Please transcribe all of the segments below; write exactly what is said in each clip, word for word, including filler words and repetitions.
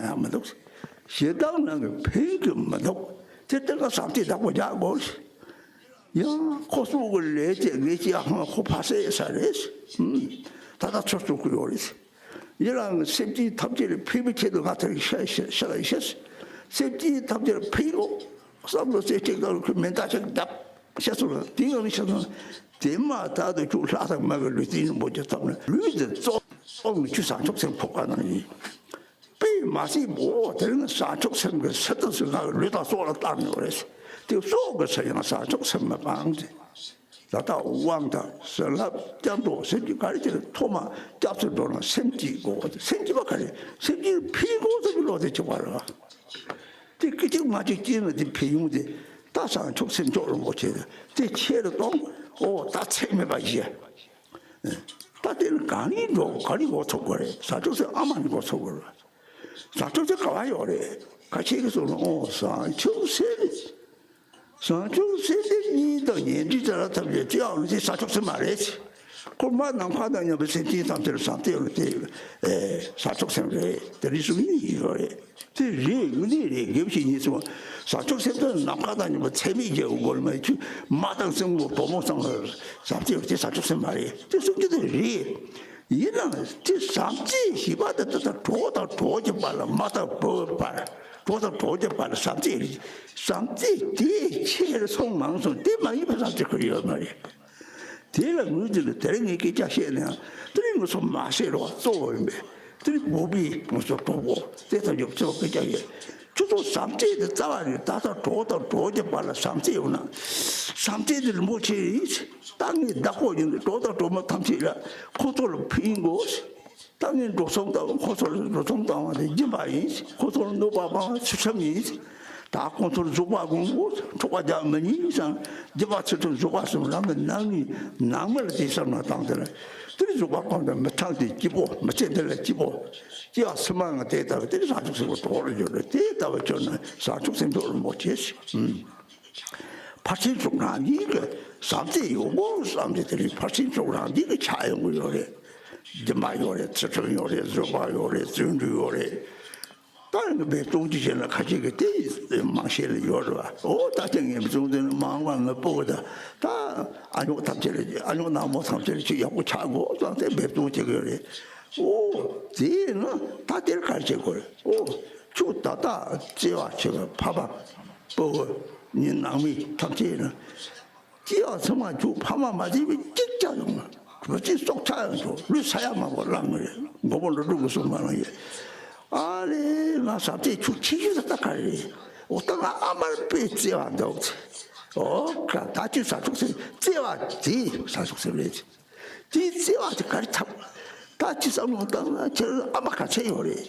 ཡང་མི་འདུག་ཞེ་སྡང་ནང་གི་ཕན་གྱི་མི་འདུག་དེ་ལྟར་ན་བསམ་གཏན་བདག་པོ་རྒྱག་དགོས། ཡང་ཁོ་སུ་གི་ལས་བྱེད་ངེས་ཀྱི་ཨ་ཁོ་ཕ་སེ་ས་རེད། ད་ལྟ་ཚོད་ཚོད་ཀྱི་ཡོད་རེད། ཡིན་ནའང་སེམས་ཅན་ཐམས་ཅད་ལ་ཕན་པའི་ཆེད་དུ་ང་ཐར་ཤ་ཤ་ཤ་ཤ། སེམས་ཅན་ཐམས་ཅད་ལ་ཕན་ཡོད་བསམ་བློ་རྩེ་གཅིག་ཏུ་ཁོས་མེ་མདའ་ཞིག་བརྡབས་ཤ་སོང་ལ་དེ་ཡང་ཤ་སོང་། དེ་མ་ཐག་ཏུ་ཁྱོད་ལྷ་དང་མ་གི་ལུས་རྟེན་རིན་པོ་ཆེ་ཐོབ་ན་ལུས་དེ་བཙོང་ནས་ཁྱོད་བཟང་ཕྱོགས་སེམས་ཕོག་པ་ནང་ཡིན། དཔེ་མ་སྲིད་པོ་དེ་ནི་བཟང་ཕྱོགས་སེམས་ཀྱི་སྲིད་དུ་སུ་ང་གི་ལུས་དང་སྲོག་ལ་བཏང་ཡོད་རེད། དེ་སྲོག་གི་ཕྱིར་ཡང་བཟང་ཕྱོགས་སེམས་མི་སྤང་སྟེ། ད་ལྟ་དབང་དང་བྱིན་རླབས་སྐྱབས་འགྲོ་སེམས་ཀྱི་ག་རེ་ཅིག་ཐོག་མ་སྐྱབས་སུ་འགྲོ་ན་སེམས་ཀྱི་སྒོ་སེམས་ཀྱི་བ་ག་རེ་སེམས་ཀྱི་ཕན་གོ་ཚུལ་གྱི་བློ་དེ་ཆོག་པ་རེད་བ། དེ་སྐད་ཅིག་མ་གཅིག་སྐྱེས་ན་དེ་ཕན་ཡོན་དེ་ད་བཟང་ཕྱོགས་སེམས་མཆོག་རིན་པོ་ཆེ་དེ་ཆེ་རུ་གཏོང་། ཨོ་ད་ཚད་མེད་པ་ཡིན། ད་དེ་ནི་གང་ཡིན་འགྲོ་ག་རེ་འགོ་ཚུགས་དགོས་རེད། བཟང་ཕྱོགས་སེམས་ཨ་མ་ནི་འགོ་ཚུགས་དགོས་རེད། བཟང་ཕྱོགས་སེམས་ག་བ་ཡོད་རེད། ཁ་ཆེ་གི་སོང་ན་ཨོ་བཟང་ཕྱོགས་སེམས། བཟང་ཕྱོགས་སེམས་དེ་གཉིས་དང་ཉེ་འབྲེལ་དེ་ལ་ཐབས་ཀྱི་ཅི་ཡང་ལུས་ཅི་བཟང་ཕྱོགས་སེམས་མ་རེད། ཁོ་མ་ནམ་མཁའ་དང་མཉམ་པའི་སེམས་ཅན་ཐམས་ཅད་ལ་བཟང་སྟེ་ཡོད་དེ་བཟང་ཕྱོགས་སེམས་རེད། དེ་རིགས་སུ་གཉིས་ཡོད་རེད། དེ་རེད་ངུ་ནི་རེད་དགེ་བ་བྱེད་ཉེས་སོང་། བཟང་ཕྱོགས་སེམས་དང་ནམ་མཁའ་དང་མཉམ་པའི་ཚད་མེད་རྒྱལ་པོ་སྒོ་ལ་མ་ཆུ་མ་དང་སྲིན་པོ་བུ་མོ་ཚང་མ་བཟང་སྟེ་ཡོད་དེ་བཟང་ཕྱོགས་སེམས་མ་རེད། དེ་སུ་གཉིས་དེ་རེད། ཡིན་ནའང་དེ་བཟང་སྤྱོད་ཞེས་པ་དེ་ད་ལྟ་གྲོགས་དང་གྲོགས་ཀྱི་བར་ལ་མ་དང་བུ་བར་གྲོགས་དང་གྲོགས་ཀྱི་བར་ལ་བཟང་སྤྱོད་རེད། བཟང་སྤྱོད་དེ་ཆེར་སོང་མང་སོང་དེ་མ་ཡིན་པ་བཟང་སྤྱོད་ཁོ་ཡོད་མ་རེད། དེ་ལ་ངོས་འཛིན་ལ་དེར་ངས་སྐད་ཆ་བཤད་ནའང་དེ་རིང་ངོ་སོ་མ་བཤད་རོགས་གཙོ་བོ་ཡིན་པས་དེ་རིང་བོད་པའི་ངོ་སོ་གྲོགས་པོ་དེ་ལྟར་ཡོད་ཚོད་སྐད་ཆ་ཡོད། ཁྱོད་ཚོ་བཟང་སྤྱོད་དེ་རྩ་བ་ནས་ད་ལྟ་གྲོགས་དང་གྲོགས་ཀྱི་བར་ལ་བཟང་སྤྱོད་ཡོད་ན་བཟང་སྤྱོད་དེ་རིན་པོ་ཆེ་རེད། ད་ངས་བདག་པོ་ཡིན་གྲོགས་དང་གྲོགས་མོ་ཐམས་ཅད་ལ་ཁོ་ཚོ་ལ་ཕན་དགོས། ད་ངས་འགྲོ་སོང་བཏང་ཁོ་ཚོ་ལ་འགྲོ་སོང་བཏང་བ་དེ་སྦྱིན་པ་ཡིན། ཁོ་ཚོ་ལ་གནོད་པ་སྤང་བ་ཚུལ་ཁྲིམས་ཡིན། ད་ཁོ་ཚོར་རྫོགས་པ་དགོངས་པོ་འཕྲོག་པ་རྒྱག་མི་ཉན་ཙང་སྦྱིན་པ་ཚུལ་ཁྲིམས་རྫོགས་པ་གསུམ་རང་གི་ནང་ནས་ནང་མི་ལ་དེ་བསམ་བློ་བཏང་དེ་ལ་དེ་ལ་རྫོགས་པ་གོང་དུ་མི་ཐང་དེ་སྐྱིད་པོ་མི་ཚེ་འདི་ལ་སྐྱིད་པོ་སྐྱེ་བ་སུ་མ་ང་དེ་ལྟ་བུ་དེ་ལ་བཟང་ཕྱོགས་སེམས་པ་གྲོགས་ལ་འབྱོར་རེད། དེ་ལྟ་བུ་གྱུར་ན་བཟང་ཕྱོགས་སེམས་མཆོག་རིན་པོ་ཆེ་ཞིག་ཕར་ཕྱིན་ཚུགས་རང་བཞིན་གྱི་བསམ་སྟེ་ཡོད་དགོས་བསམ་སྟེ་དེ་རིང་ཕར་ཕྱིན་ཚུགས་རང་བཞིན་གྱི་ཆགས་ཡོང་གི་ཡོད་རེད། སྦྱིན་པ་ཡོད་རེད། ཚུལ་ཁྲིམས་ཡོད་རེད། བཟོད་པ་ཡོད་རེད། བརྩོན་འགྲུས་ཡོད་རེད། ད་ཡང་འབད་བརྩོན་ཅིག་བྱས་ན་ཁ་ཅིག་གི་དེ་མང་ཤས་ལ་ཡོད་རེད་བ། ཨོ་ད་ཅི་ངས་འབད་བརྩོན་དེ་ནི་མང་བ་ངས་སྤོ་གི་ད་ད་ཨ་ཉོག་ཐམས་ཅད་ལ་ཨ་ཉོག་ནག་མོ་ཐམས་ཅད་ལ་ཅིག་ཡག་པོ་ཆགས་དགོས་བསམ་སྟེ་འབད་བརྩོན་བྱེད་ཀྱི་ཡོད་རེད། ཨོ་དེས་ན་ད་དེར་ག་རེ་བྱེད་དགོས་རེད། ཨོ་ཁྱོད་ད་ལྟ་བརྩེ་བ་ཆེ་བའི་ཕ་མ་སྤོ་གི་ནི་ནང་མི་ཐམས་ཅད་ན། སྐྱེ་བ་ཚང་མ་ཁྱོད་ཕ་མ་མ་བྱས་པའི་གཅིག་ཀྱང་ཡོང་མ། བུ་ཚེ་སྲོག་ཆགས་ཡང་ཁྱོད་ལུས་ས་ཡ་མང་པོ་བླངས་ངེས་རེད། མགོན་པོ་འགྲོ་དྲུག་གི་གསུང་མ་བླངས་ཡས། ཨ་ལེ་ང་ཟབ་ཚེ་ཁྱོད་ཁྱི་ཤི་ས་ད་ག་རེ་རེད། འོ་ད་ང་ཨ་མར་དཔེ་བརྩེ་བ་འདུག་འོ་ཁ་ད་ཁྱོད་ཟ་ཕྱོགས་སེམས་བརྩེ་བ་དེ་ཟ་ཕྱོགས་སེམས་རེད། དེའི་བརྩེ་བ་དེ་ག་རེ་ཐབས། ད་ཅི་བསམ་བློ་བཏང་ན་ཁྱེད་རང་ཨ་མ་ག་ཚད་ཡོད་རེད།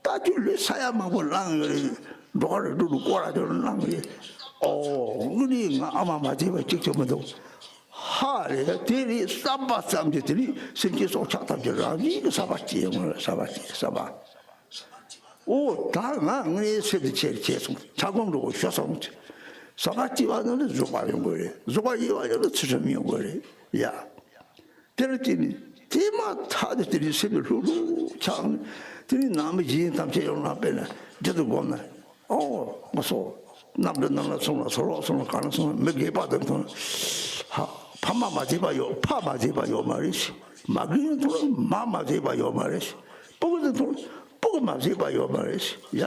ད་ཁྱོད་ལུས་ས་ཡ་མང་པོ་བླངས་ཡོད་རེད། འགྲོ་བ་རེ་འགྲོ་རུ་སྐོར་ར་དེ་རུ་བླངས་རེད། ཨོ་དངོས་གནས་ང་ཨ་མ་མ་བྱས་པ་གཅིག་ཀྱང་མི་འདུག་ཧ་རེད། དེ་རེད་བསམ་པ་ཙམ་གྱིས་དེ་རིང་སེམས་ཅན་སྲོག་ཆགས་ཐམས་ཅད་རང་བཞིན་གྱིས་བསམ་པ་སྐྱེ་ཡོང་རེད། བསམ་པ་སྐྱེ་བསམ་པ། ཨོ་ད་ང་ངའི་སེམས་དེ་ཆེར་བྱས་སོང་། ཆགས་སྒོམ་འགྲོ་ཞོ་སོང་། བསམ་པ་སྐྱེ་བ་ཡོང་ན་བཟོད་པ་ཡོང་དགོས་རེད། བཟོད་པ་ཡོད་པ་ཡོད་ན་ཚུལ་ཁྲིམས་ཡོང་དགོས་རེད་ཡ། དེ་ལ་བརྟེན་ནས་དེ་མ་ཐག་ཏུ་དེ་རིང་སེམས་ལྷུག་ལྷུག་ཆགས་ནས་དེ་རིང་ནང་མི་གཞན་ཐམས་ཅད་ཡོང་ན་དཔེར་ན་འདི་ལྟར་བསྒོམས་ན། ཨོ་ང་སོ་གནམ་གྲུ་ནང་ལ་སོང་ལ་སོ་ལོག་སོང་ལ་ག་ལ་སོང་ལ་མི་རྒས་པ་དང་མཐོང་ལ་ཧ་ཕ་མ་མ་བྱས་པ་ཡོད། ཕ་མ་བྱས་པ་ཡོད་མ་རེད། མ་རྒན་མཐོང་ལ་མ་མ་བྱས་པ་ཡོད་མ་རེད། སྤུ་གུ་དང་མཐོང་ལ་སྤུ་གུ་མ་བྱས་པ་ཡོད་མ་རེད་ཡ།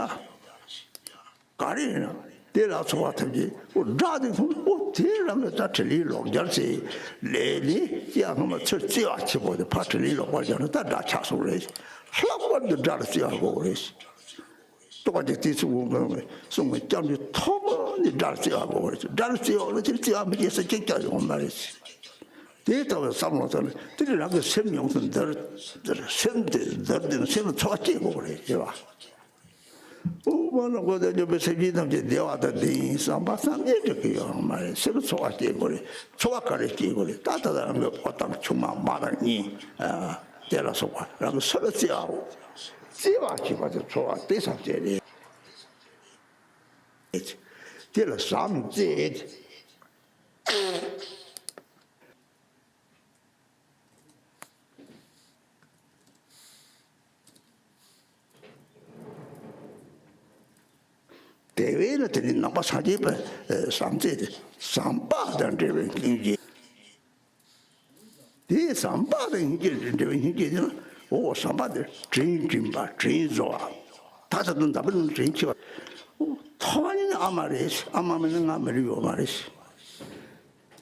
ག་རེ་ཡིན་ན་དེ་ལ་ཚོར་བ་ཐེབས་ཀྱི་ཨོ་དགྲ་དེ་ཁོང་ཨོ་དེ་རང་གི་ད་ཁྲི་ལི་ལོག་རྒྱལ་ཚེ་ལས་ལས་ཀྱི་ཨ་ཁ་མ་ཚུར་བརྩེ་བ་ཆེ་པོ་དེ་ཕ་ཁྲི་ལི་ལོག་པར་རྒྱལ་ན་ད་དགྲ་ཆགས་སོང་རེད། ལྷག་པར་དུ་དགྲ་ལ་བརྩེ་བ་དགོས་རེད། རྟོགས་པ་དེ་དེ་ཚོ་གོང་གོང་གསུང་བའི་སྐྱབས་འགྲོའི་ཐོག་མ་ནི་དགྲ་ལ་བརྩེ་བ་དགོས་རེད། དགྲ་ལ་བརྩེ་བ་ལ་དེ་བརྩེ་བ་མི་སྐྱེ་ས་གཅིག་ཀྱང་ཡོང་མ་རེད། དེ་ལྟ་བུའི་བསམ་བློ་ཙམ་ལ་དེ་ནི་རང་གི་སེམས་ཡོངས་སུ་འདུལ་འདུལ་སེམས་དེ་འདུལ་དེ་ནི་སེམས་ལ་འཚོ་བ་སྐྱེལ་དགོས་རེད་ཅེས་པ། དབུ་མ་ལ་གོ་དང་འཇོག་པའི་སེམས་ཅན་ཐམས་ཅད་བདེ་བ་དང་ལྡན་ཡིན་བསམ་པ་བསམ་གྱིས་འགྲིག་གི་ཡོད་མ་རེད། སེམས་འཚོ་བ་སྐྱེལ་དགོས་རེད། འཚོ་བ་ག་རེ་སྐྱེལ་དགོས་རེད། ད་ད་ལྟ་རང་གི་ཕོ་དང་ཆུང་མ་མ་དང་གཉེན་དེ་ལ་སོགས་པ་རང་གི་སུ་ལ་བརྩེ་བའོ། བརྩེ་བ་ཞེས་པ་དེ་འཚོ་བ་དེ་བསམ་བྱས་རེད། དེ་ལ་བསམ་བྱས། དེ་བས་ན་དེ་ནི་ནང་པ་སངས་རྒྱས་པའི་བསམ་རྩེ་དེ་ཟམ་པ་དང་འབྲེལ་བའི་སྙིང་རྗེ། དེའི་ཟམ་པ་དང་སྙིང་རྗེ་འབྲེལ་བའི་སྙིང་རྗེ་དེ་ན། འོ་ཟམ་པ་དེ་དྲིན་དྲན་པ་དྲིན་གཟོ་བ། ད་ད་དུང་འདབ་པ་ནང་དྲིན་ཆེ་བ། འོ་ཐོག་མ་ཉིད་ནས་ཨ་མ་རེད། ཨ་མ་མེད་ན་ང་མི་རིགས་ཡོད་མ་རེད།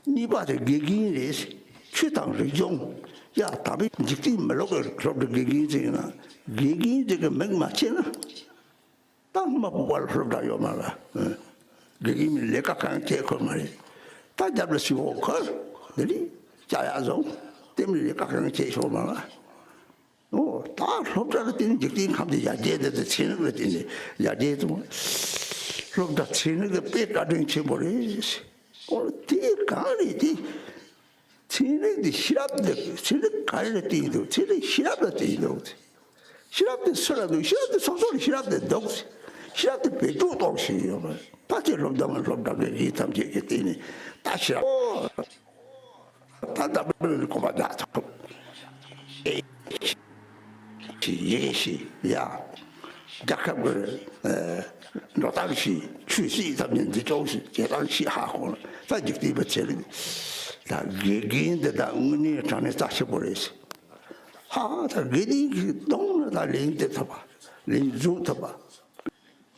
གཉིས་པ་དེ་དགེ་རྒན་རེད། ཆོས་དང་རིག་གཞུང་། ཡ་ད་བའི་འཇིག་རྟེན་མི་ལོག་གི་སློབ་གྲྭ་དགེ་རྒན་ཅིག་ཡིན་ན། དགེ་རྒན་ཅིག་གི་མིག་མ་ཕྱེ་ན། ད་སྔོན་མ་ཕོ་བ་ལ་སློབ་གྲྭ་ཡོད་མ་རེད། དགེ་རྒན་མིན་ལས་ཀ་གང་བྱེད་ཁོ་མ་རེད། ད་རྒྱབ་ལ་སི་བོ་ཁོ་འདི་ལི་ཅ་ཡ་བཟོ་དེ་མིན་ལས་ཀ་གང་བྱེད་ཤོག་མ་རེད། འོ་ད་སློབ་གྲྭ་ལ་བརྟེན་འཇིག་རྟེན་ཁམས་དེ་ཡར་རྒྱས་དེ་དེ་ཚན་རིག་ལ་བརྟེན་ནས་ཡར་རྒྱས་དང་། སློབ་གྲྭ་ཚན་རིག་དེ་དཔེ་བཀའ་དྲིན་ཆེན་པོ་རེད། འོ་དེ་གང་རེད་དེ། ཚན་རིག་དེ་ཤེས་རབ་དེ་ཚན་རིག་ག་རེ་ལ་བརྟེན་འདུག་ཚན་རིག་ཤེས་རབ་ལ་བརྟེན་འདུག་ཤེས་རབ་དེ་སུ་ལ་འདུག་ཤེས་རབ་དེ་སོ་སོ་ལ་ཤེས་རབ་དེ་འདུག་ཤེས་རབ་དེ་བེད་སྤྱོད་གཏོང་བཞིན་ཡོད་པ། ད་ཅི་སློབ་གྲྭ་མ་སློབ་གྲྭ་གི་ཡིན་ཐམས་ཅད་ཀྱི་སྟེང་ནས་ད་ཤེས་རབ། ད་ལྟ་བུ་ལ་གོམ་པ་རྒྱག་ཐུབ། ཤེས་ཡིན་ཤེས་ཡ། རྒྱལ་ཁབ་ཀྱི་འགྲོ་སྟངས་ཤེས། ཆོས་སྲིད་ཐམས་ཅད་འདི་ཅོག་ཤེས། བྱེད་སྟངས་ཤེས་ཧ་གོ་ལ། ད་འཇིག་རྟེན་པ་ཚེ་རིང་། ད་དགེ་རྒན་འདི་ད་དངོས་གནས་དྲང་གནས་རྩ་ཆེ་པོ་རེད། ཧ་ད་དགེ་རྒན་གྱི་གདོང་ལ་ད་ལན་འདེབས་ཐུབ་པ། ལན་འཛུགས་ཐུབ་པ།